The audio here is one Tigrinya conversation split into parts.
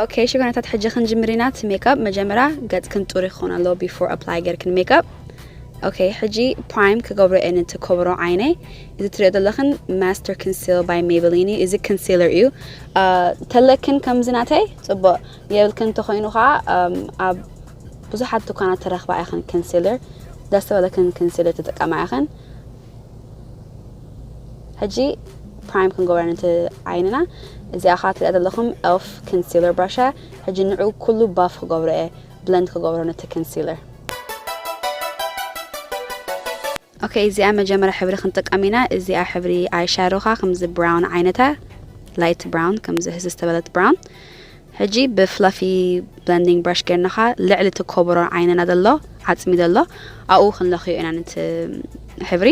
ኦኬ ሽጎናታት፣ ሕጂ ክንጅምር ኢና። እቲ ሜክኣፕ መጀመርያ ገጽክን ጥሩ ክኾን ኣለዎ before apply ጌርክን ሜክኣፕ። ኦኬ ሕጂ ፕራይም ክገብሮ እየ ነቲ ከብሮ ዓይነይ። እዚ ትሪኦ ዘለኽን Master Conceal by Maybelline እዩ። እዚ ኮንሲለር እዩ። ተለክን ከምዚ ናተይ ጽቡቕ የብልክን እንተኾይኑ ከዓ ኣብ ብዙሓት ድኳናት ተረኽባ ኢኽን ኮንሲለር። ደስ ዝበለክን ኮንሲለር ትጥቀማ ኢኽን። ሕጂ ፕራይም ክንገብራ ነቲ ዓይንና። እዚኣ ኸዓ ትሪኣ ዘለኹም ኤልፍ ኮንሲለር ብራሽ እያ። ሕጂ ንዑ ኩሉ ባፍ ክገብሮ እየ፣ ብለንድ ክገብሮ ነቲ ኮንሲለር። ኦኬ እዚኣ መጀመርያ ሕብሪ ክንጥቀም ኢና። እዚኣ ሕብሪ ኣይሻዶ ኸዓ ከምዚ ብራውን ዓይነታ፣ ላይት ብራውን፣ ከምዚ ህስስ ዝተበለት ብራውን። ሕጂ ብፍላፊ ብለንዲንግ ብራሽ ጌርና ኸዓ ልዕሊ እቲ ኮቦሮ ዓይንና ዘሎ ዓጽሚ ዘሎ ኣብኡ ክንለኽዮ ኢና ነቲ ሕብሪ።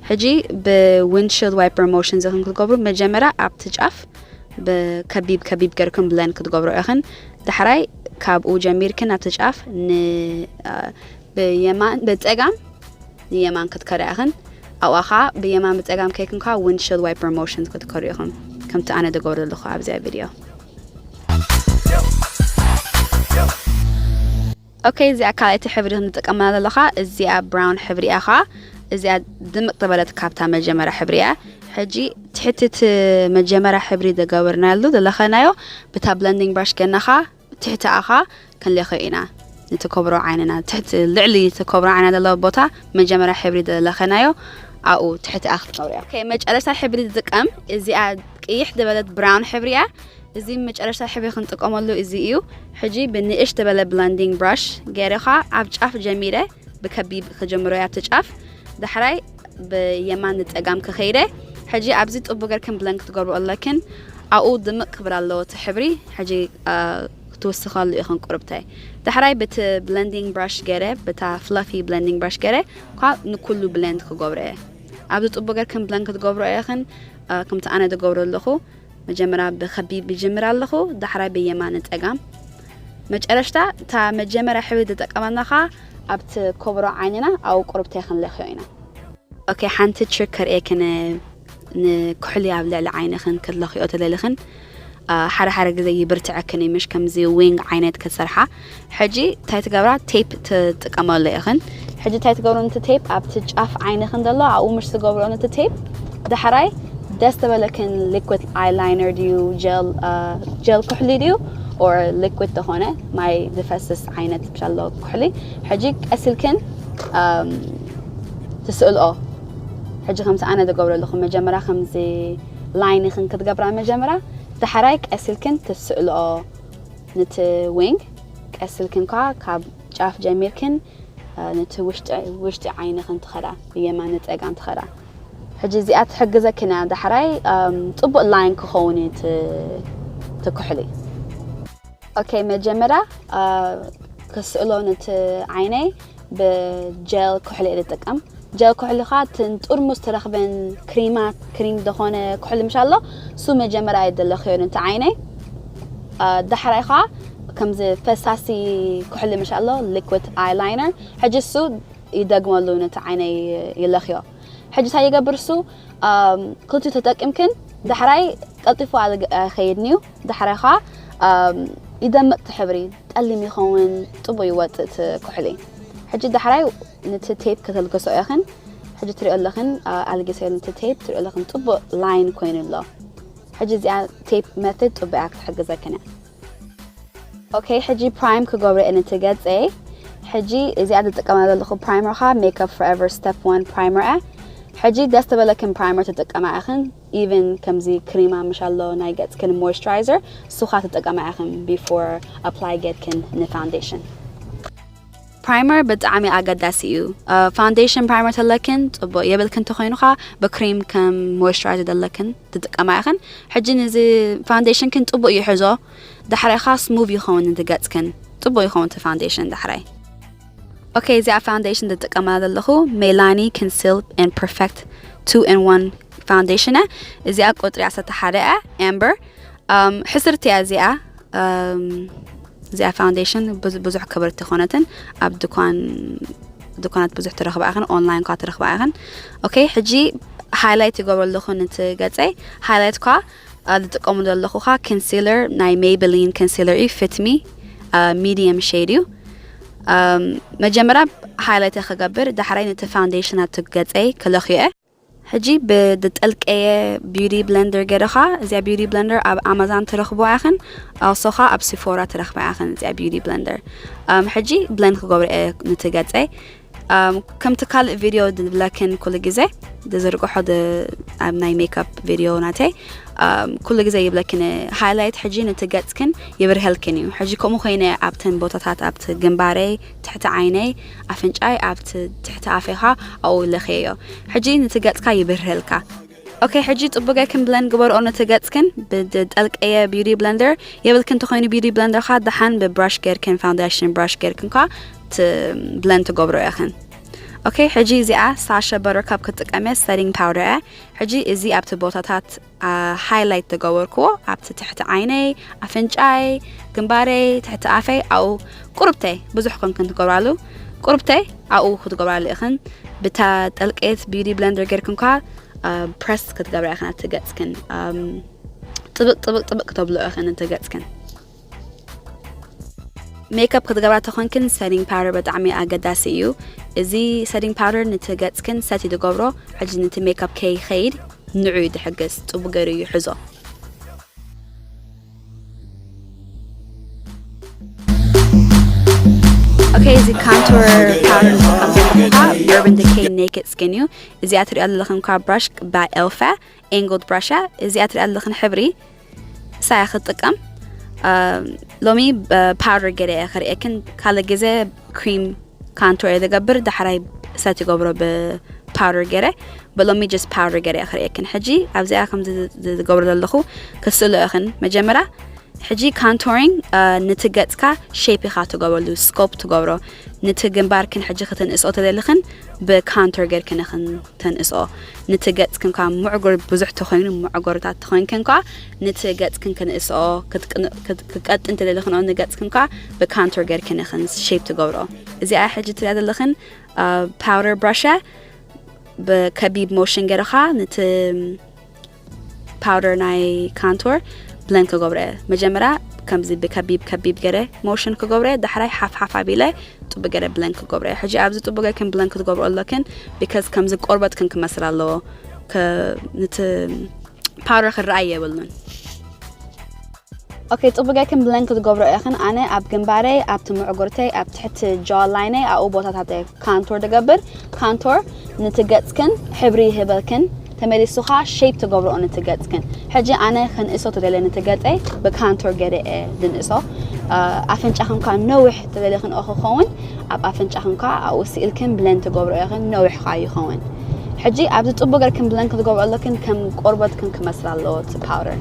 ሕጂ ብዊንድሽልድ ዋይፐር ሞሽን ዝኽን ክትገብሩ መጀመርያ ኣብቲ ጫፍ ብከቢብ ከቢብ ገርኩም ብለንድ ክትገብሩ ኢኽን። ዳሕራይ ካብኡ ጀሚርክን ኣብቲ ጫፍ ን ብየማን ብጸጋም ንየማን ክትከዱ ኢኽን። ኣብኣ ኸዓ ብየማን ብጸጋም ከይክን ከኣ ዊንድሽልድ ዋይፐር ሞሽን ክትከዱ ኢኽን፣ ከምቲ ኣነ ዝገብሮ ዘለኹ ኣብዚኣ ቪድዮ። ኦኬ እዚኣ ካልኣይቲ ሕብሪ ክንጥቀመላ ዘለኻ እዚኣ ብራውን ሕብሪ እያ ኸዓ። እዚኣ ድምቕ ዝበለት ካብታ መጀመርያ ሕብሪ እያ። ሕጂ ትሕቲ እቲ መጀመርያ ሕብሪ ዝገበርናሉ ዝለኸናዮ ብታ ብለንዲንግ ብራሽ ገናኻ ትሕቲ ኣኻ ክንለኽዮ ኢና። ነቲ ኮብሮ ዓይንና ትሕቲ ልዕሊ እቲ ኮብሮ ዓይና ዘለዎ ቦታ መጀመርያ ሕብሪ ዝለኸናዮ ኣብኡ ትሕቲ ኣኽ ትገብርያ። ኦኬ መጨረሽታ ሕብሪ ዝጥቀም እዚኣ ቅይሕ ዝበለት ብራውን ሕብሪ እያ። እዚ መጨረሽታ ሕብሪ ክንጥቀመሉ እዚ እዩ። ሕጂ ብንእሽ ዝበለ ብለንዲንግ ብራሽ ገይርኻ ኣብ ጫፍ ጀሚረ ብከቢብ ክጀምሮ እያ ኣብቲ ጫፍ። ዳሕራይ ብየማን ንጸጋም ክኸይደ። ሕጂ ኣብዚ ጥቡ ገርክን ብለንድ ክትገብሩ ኣለክን። ኣብኡ ድምቕ ክብል ኣለዎ እቲ ሕብሪ። ሕጂ ክትውስኸሉ ኢኽን ቁርብተይ። ዳሕራይ ብቲ ብለንዲንግ ብራሽ ገይረ፣ ብታ ፍላፊ ብለንዲንግ ብራሽ ገይረ እኳ ንኩሉ ብለንድ ክገብሮ እየ። ኣብዚ ጥቡ ገርክን ብለንድ ክትገብሮ ኢኽን። ከምቲ ኣነ ዝገብሮ ኣለኹ። መጀመርያ ብኸቢብ ይጅምር ኣለኹ፣ ዳሕራይ ብየማን ንጸጋም። መጨረሽታ እታ መጀመርያ ሕብሪ ዝጠቀመናኻ ኣብቲ ኮብሮ ዓይንና ኣብኡ ቁርብተይ ክንለኽዮ ኢና። ኦኬ ሓንቲ ትሪክ ከርእየክን። ንኩሕሊ ኣብ ልዕሊ ዓይንኽን ክትለኽዮ ተደሊኽን ሓደ ሓደ ግዜ ይብርትዐክን እዩ፣ ምሽ ከምዚ ዊንግ ዓይነት ክትሰርሓ። ሕጂ እንታይ ትገብራ? ቴፕ ትጥቀመሉ ኢኽን። ሕጂ እንታይ ትገብሩ? ነቲ ቴፕ ኣብቲ ጫፍ ዓይንኽን ዘሎ ኣብኡ ምሽ ትገብርኦ ነቲ ቴፕ። ዳሕራይ ደስ ዝበለክን ሊኩድ ኣይላይነር ድዩ ጀል ኩሕሊ ድዩ ኦር ሊኩድ ዝኾነ ማይ ዝፈስስ ዓይነት ብሻሎ ኩሕሊ። ሕጂ ቀስ ኢልክን ትስእልኦ። ሕጂ ከምዚ ኣነ ዝገብሮ ኣለኹ፣ መጀመርያ ከምዚ ላይን ኢኽን ክትገብራ መጀመርያ፣ ዳሕራይ ቀስ ኢልክን ትስእልኦ። ነቲ ዊንግ ቀስ ኢልክን ከኣ ካብ ጫፍ ጀሚርክን ነቲ ውሽጢ ዓይንኽን ትኸዳ፣ ብየማን ንጸጋም ትኸዳ። ሕጂ እዚኣ ትሕግዘክን እያ ዳሕራይ ጽቡቕ ላይን ክኸውን እዩ እቲ ኩሕሊ። ኦኬ መጀመርያ ክስእሎ ነቲ ዓይነይ ብጀል ኩሕሊ እየ ዝጥቀም። ጀል ኩሕሊ ኸዓ እተን ጥርሙዝ ትረኽበን ክሪማት፣ ክሪም ዝኾነ ኩሕሊ ምሽ ኣሎ፣ እሱ መጀመርያ እየ ዘለኽዮ ነቲ ዓይነይ። ዳሕራይ ኸዓ ከምዚ ፈሳሲ ኩሕሊ ምሽ ኣሎ፣ ሊኩድ ኣይላይነር፣ ሕጂ እሱ ይደግመሉ ነቲ ዓይነይ ይለኽዮ። ሕጂ እንታይ ይገብር እሱ? ክልቲኡ ተጠቂምክን ዳሕራይ ቀልጢፉ ኣይኸይድን እዩ። ዳሕራይ ኸዓ ይደምቕ እቲ ሕብሪ፣ ጠሊም ይኸውን፣ ጽቡቕ ይወጽእ እቲ ኩሕሊ። ሕጂ ዳሕራይ ነቲ ቴፕ ከተልግሶ ኢኽን። ሕጂ ትሪኦ ኣለኽን ኣልጊሰ ነቲ ቴፕ ትሪኦ ኣለኽን ጽቡቕ ላይን ኮይኑ ኣሎ። ሕጂ እዚኣ ቴፕ መትድ ጽቡቕ እያ ክትሕግዘክን እያ። ኦኬ ሕጂ ፕራይም ክገብሮ እየ ነቲ ገጸይ። ሕጂ እዚኣ ዝጥቀማ ዘለኹ ፕራይመር ኸዓ ሜክኣፕ ፎርኤቨር ስቴፕ ዋን ፕራይመር እያ። ሕጂ ደስ ዝበለክን ፕራይመር ትጥቀማ ኢኽን። ኢቨን ከምዚ ክሪማ ምሽ ኣሎ ናይ ገጽክን ሞይስቸራይዘር እሱ ኸዓ ትጥቀማ ኢኽን ቢፎር ኣፕላይ ጌርክን ንፋውንዴሽን። ፕራይመር ብጣዕሚ ኣገዳሲ እዩ። ፋውንዴሽን ፕራይመር ተለክን ጽቡቕ፣ የብልክን እንተኾይኑ ኸዓ ብክሪም ከም ሞይስቸራይዘር ዘለክን ትጥቀማ ኢኽን። ሕጂ ነዚ ፋውንዴሽንክን ጽቡቕ ይሕዞ፣ ዳሕራይ ኸዓ ስሙዝ ይኸውን ነቲ ገጽክን፣ ጽቡቕ ይኸውን እቲ ፋውንዴሽን ዳሕራይ። ኦኬ እዚኣ ፋውንዴሽን ዝጥቀማ ዘለኹ ሜላኒ ኮንሲል ኤንድ ፐርፌክት ቱ ኢን ዋን ፋውንዴሽን እያ። እዚኣ ቁጽሪ ዓሰርተ ሓደ እያ፣ ኣምበር። ሕስርቲ እያ እዚኣ። እዚኣ ፋውንዴሽን ብዙሕ ክብርቲ ኮነትን ኣብ ድኳን ድኳናት ብዙሕ ትረኽባ ኢኽን፣ ኦንላይን ኳ ትረኽባ ኢኽን። ኦኬ ሕጂ ሃይላይት ይገብሮ ኣለኹ ነቲ ገጸይ። ሃይላይት ኳ ዝጥቀሙ ዘለኹ ካ ኮንሲለር ናይ Maybelline ኮንሲለር እዩ። ፊት ሚ ሚዲየም ሼድ እዩ። መጀመርያ ሃይላይት ክገብር፣ ዳሕራይ ነቲ ፋውንዴሽን ኣብቲ ገፀይ ክለኽዮ እየ። ሕጂ ብዝጠልቀየ ቢዩቲ ብለንደር ገይርኻ፣ እዚኣ ቢዩቲ ብለንደር ኣብ ኣማዛን ትረኽቦ ኢኽን፣ ኣውሶኻ ኣብ ሲፎራ ትረኽባ ኢኽን እዚኣ ቢዩቲ ብለንደር። ሕጂ ብለንድ ክገብሮ እየ ነቲ ገፀይ። ከምቲ ካልእ ቪድዮ ዝብለክን ኩሉ ግዜ ዝዝርግሖ ኣብ ናይ ሜክኣፕ ቪድዮ ናተይ ኩሉ ግዜ ይብለክን፣ ሃይላይት ሕጂ ነቲ ገፅክን ይብርሀልክን እዩ። ሕጂ ከምኡ ኮይነ ኣብተን ቦታታት ኣብቲ ግንባረይ፣ ትሕቲ ዓይነይ፣ ኣፍንጫይ፣ ኣብቲ ትሕቲ ኣፌኻ ኣብኡ ለኽየዮ። ሕጂ ነቲ ገፅካ ይብርሀልካ። ኦኬ፣ ሕጂ ፅቡቅ ጌርክን ብለንድ ግበርኦ ነቲ ገፅክን ብዝጠልቀየ ቢዩቲ ብለንደር። የብልክን እንተኮይኑ ቢዩቲ ብለንደርካ ደሓን ብብራሽ ጌርክን ፋውንዴሽን ብራሽ ጌርክን ኳ ብለንድ ትገብሮ ኢኽን። ኦኬ፣ ሕጂ እዚኣ ሳሸ በተር ካብ ክጥቀመ ሰቲንግ ፓውደር እያ። ሕጂ እዚ ኣብቲ ቦታታት ሃይላይት ዝገበርክዎ ኣብቲ ትሕቲ ዓይነይ፣ ኣፍንጫይ፣ ግንባረይ፣ ትሕቲ ኣፈይ፣ ኣብኡ ቁርብተይ ብዙሕ ኮንክን ትገብራሉ። ቁርብተይ ኣብኡ ክትገብራሉ ኢኽን። ብታ ጠልቀየት ቢዩቲ ብለንደር ጌርክን ኳ ፕረስ ክትገብራ ኢኽን ኣብቲ ገፅክን። ጥብቅ ጥብቅ ጥብቅ ክተብሎ ኢኽን እቲ ገፅክን። ሜክኣፕ ክትገብራ ተኾንክን ሰቲንግ ፓውደር ብጣዕሚ ኣገዳሲ እዩ። እዚ ሰቲንግ ፓውደር ነቲ ገፅክን ሰቲ ዝገብሮ፣ ሕጂ ነቲ ሜክኣፕ ከይኸይድ ንዑ እዩ ዝሕግዝ፣ ፅቡቅ ገይሩ እዩ ይሕዞ። ኦኬ፣ እዚ ካንቱር ፓውደር ንጥቀም ዘለና Urban Decay Naked Skin እዩ። እዚኣ ትሪኣ ዘለኽን ኳ ብራሽ ባይ ኤልፍ እያ፣ ኤንግልድ ብራሽ እያ። እዚኣ ትሪኣ ዘለኽን ሕብሪ ሳያ ክትጥቀም። ሎሚ ፓውደር ገለ እየ ክርእየክን፣ ካልእ ግዜ ክሪም ካንቱር እየ ዝገብር፣ ዳሕራይ ሰቲ ይገብሮ ብፓውደር ገይረ። ብሎሚ ጀስት ፓውደር ገይረ እየ ክርእየክን። ሕጂ ኣብዚኣ ከም ዝገብሮ ዘለኹ ክትስእሎ ኢኽን። መጀመርያ ሕጂ ካንቱሪንግ ነቲ ገጽካ ሼፕ ኢኻ ትገብረሉ፣ ስኮፕ ትገብሮ። ነቲ ግንባርክን ሕጂ ክትንእስኦ ተደሊኽን ብካንቱር ጌርክን ኢኽን ተንእስኦ። ነቲ ገጽክን ኳ ምዕጉር ብዙሕ ተኾይኑ፣ ምዕጉርታት ተኾይንክን ኳ ነቲ ገጽክን ክንእስኦ ክትቅን-፣ ክት-፣ ክቀጥን ተደሊኽንኦ ንገጽክን ኳ ብካንቱር ጌርክን ኢኽን ሼፕ ትገብርኦ። እዚኣ ሕጂ ትሪኣ ዘለኽን ፓውደር ብራሽ እያ። ብከቢብ ሞሽን ገይርኻ ነቲ ፓውደር ናይ ካንቱር ብለንድ ክገብሮ እየ። መጀመርያ ከምዚ ብከቢብ ከቢብ ገይረ ሞሽን ክገብሮ እየ፣ ዳሕራይ ሓፍ ሓፍ ኣቢለ ጥቡቅ ገይረ ብለንድ ክገብሮ እየ። ሕጂ ኣብዚ ጥቡቅ ጌርክን ብለንድ ክትገብሮ ኣለክን፣ ቢካዝ ከምዚ ቆርበትክን ክመስል ኣለዎ፣ ከ-፣ ነቲ ፓውደር ክረኣይ የብሉን። ኦኬ፣ ጥቡቅ ጌርክን ብለንድ ክትገብሮ ኢኽን። ኣነ ኣብ ግንባረይ፣ ኣብቲ ምዕጉርተይ፣ ኣብ ትሕቲ ጃ ላይነይ፣ ኣብኡ ቦታታት እየ ካንቱር ትገብር። ካንቱር ነቲ ገጽክን ሕብሪ ይህበክን፣ ተመሊሱኻ ሼፕ ትገብርኦ ነቲ ገጽክን። ሕጂ ኣነ ክንእሶ ተደልየ ነቲ ገጸይ ብካንቱር ገይረ እየ ዝንእሶ። እ፣ ኣፍንጫኽን ኳ ነዊሕ ተደልየ ክንኦ ክኸውን፣ ኣብ ኣፍንጫኽን ኳ ኣብኡ ስኢልክን ብለንድ ትገብርኦ ኢኽን፣ ነዊሕ ኳ ይኸውን። ሕጂ ኣብዚ ጥቡቅ ጌርክን ብለንድ ክትገብርኦ ኣለክን፣ ከም ቆርበትክን ክመስል ኣለዎ እቲ ፓውደር።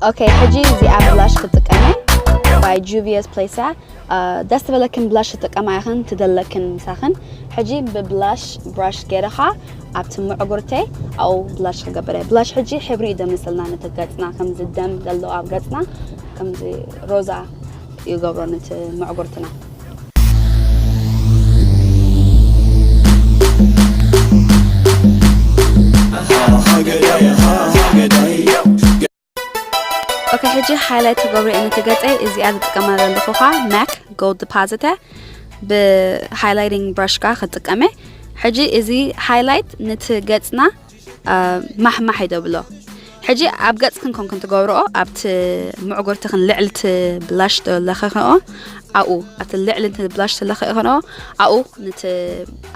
ኦኬ፣ ሕጂ እዚኣ ብላሽ ክጥቀመ ባይ ጁቪየስ ፕሌሳ። እ፣ ደስ ዝበለክን ብላሽ ትጥቀማ ኢኽን ትደለክን ምሳኽን። ሕጂ ብብላሽ ብራሽ ገይርኻ ኣብቲ ምዕጉርተይ ኣብኡ ብላሽ ክገብረ። ብላሽ ሕጂ ሕብሪ እዩ ደምስልና ነቲ ገጽና፣ ከምዚ ደም ዘለዎ ኣብ ገጽና ከምዚ ሮዛ ይገብሮ ነቲ ምዕጉርትና። ኦኬ፣ ሕጂ ሃይላይት ክገብሮ እየ ነቲ ገጸይ። እዚኣ ዝጥቀማ ዘለኹ ኸዓ ማክ ጎልድ ዲፖዚት እያ። ብሃይላይቲንግ ብራሽ ከኣ ክጥቀመ። ሕጂ እዚ ሃይላይት ነቲ ገጽና፣ አ፣ ማሕማሕ እዩ ዘብሎ። ሕጂ ኣብ ገጽክን ኮንክን ትገብርኦ፣ ኣብቲ ምዕጉርትኽን ልዕሊ እቲ ብላሽ ትለኽኽኦ፣ ኣብኡ፣ ኣብቲ ልዕሊ እቲ ብላሽ ትለኽኽኦ፣ ኣብኡ ነቲ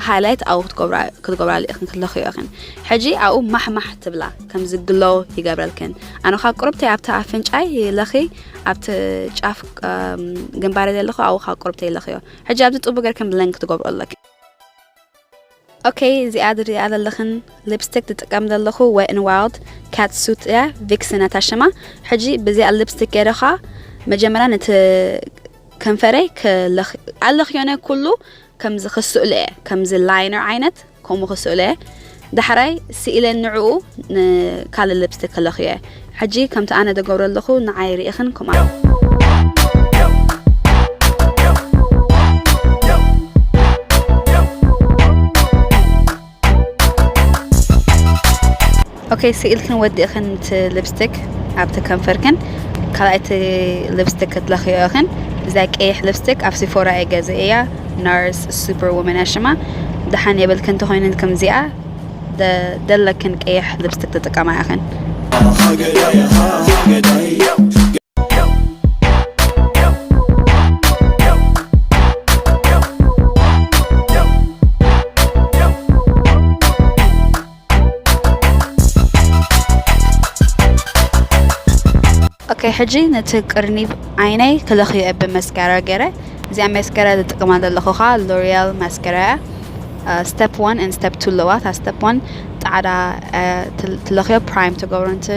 ሃይላይት ኣብኡ ክትገብራ-፣ ክትገብራሉ ኢኽን፣ ክትለኽዮ ኢኽን። ሕጂ ኣብኡ ማሕማሕ ትብላ፣ ከምዚ ግሎው ይገብረልክን። ኣነ ኸኣ ቁርብተይ ኣብቲ ኣፍንጫይ ይለኺ፣ ኣብቲ ጫፍ፣ እም፣ ግንባረይ ዘለኹ ኣብኡ ኸኣ ቁርብተይ ይለኽዮ። ሕጂ ኣብዚ ጽቡቕ ጌርክን ብለንድ ክትገብርኦ ኣለክን። ኦኬ፣ እዚኣ ዝሪኣ ዘለኽን ሊፕስቲክ ዝጥቀም ዘለኹ ዌት ኤንድ ዋይልድ ካት ሱት እያ፣ ቪክስ ናታ ሽማ። ሕጂ ብዚኣ ሊፕስቲክ ገይረ ኸኣ መጀመርያ ነቲ ከንፈረይ ክለኽ-፣ ኣለኽዮነ ኩሉ ከምዚ ክስእሎ እየ፣ ከምዚ ላይነር ዓይነት ከምኡ ክስእሎ እየ። ዳሕራይ ስኢለ ንዕኡ ንካልእ ሊፕስቲክ ክለኽዮ እየ። ሕጂ ከምቲ ኣነ ዝገብሮ ኣለኹ ንዓይ ርኢኽን ከምኣ። ኦኬ፣ ስኢልክን ወዲእኽን እቲ ሊፕስቲክ ኣብቲ ከንፈርክን ካልኣይቲ ሊፕስቲክ ክትለኽዮ ኢኽን። እዛ ቀይሕ ሊፕስቲክ ኣብ ሲፎራ እየ ገዚኤያ፣ ናርስ ሱፐር ውመን እያ ሽማ። ደሓን የብልክን እንተኾይንን ከምዚኣ ደ- ደለክን ቀይሕ ሊፕስቲክ ትጥቀማ ኢኽን። ኦኬ፣ ሕጂ ነቲ ቅርኒብ ዓይነይ ክለኽዮ እየ ብመስካራ ገይረ። እዚኣ መስካራ ዝጥቀማ ዘለኹ ኸዓ ሎሪያል መስካራ እያ። ስቴፕ ዋን ን ስቴፕ ቱ ኣለዋ። እታ ስቴፕ ዋን ፃዕዳ እ፣ ትል- ትለኽዮ ፕራይም ትገብሮ ንቲ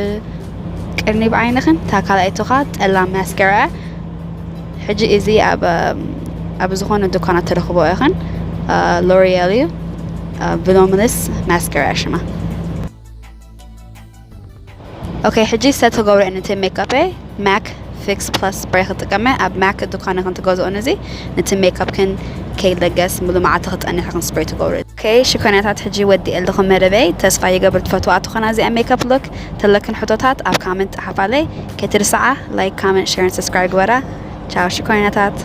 ቅርኒብ ዓይንኽን። እታ ካልኣይቲ ኸዓ ጠላ መስካራ እያ። ሕጂ እዚ ኣብ ኣብ ዝኾነ ድኳናት ትረኽቦ ኢኽን። ሎሪያል እዩ። ቪሎሚነስ ማስካራ ሽማ። ኦኬ፣ ሕጂ ሰት ክገብሮ ነቲ ሜካፕ ማክ ፊክስ ፕለስ ስፕሬይ ክጥቀመ ኣብ ማክ ድኳን ኢኽን ትገዝኦ። ነዚ ነቲ ሜካፕ ክን ከይለገስ ሙሉ መዓልቲ ክፀንሕ ኢኽን ስፕሬይ ትገብሮ። ኦኬ ሽኮናታት፣ ሕጂ ወዲኤ ኣለኹ መደበይ። ተስፋ ይገብር ትፈትዋ ትኾና እዚኣ ሜካፕ ሉክ። ተለክን ሕቶታት ኣብ ካመንት ጸሓፋለይ። ከይትርስዓ ላይክ፣ ካመንት፣ ሼርን ሰብስክራይብ ግበራ። ቻው ሽኮናታት።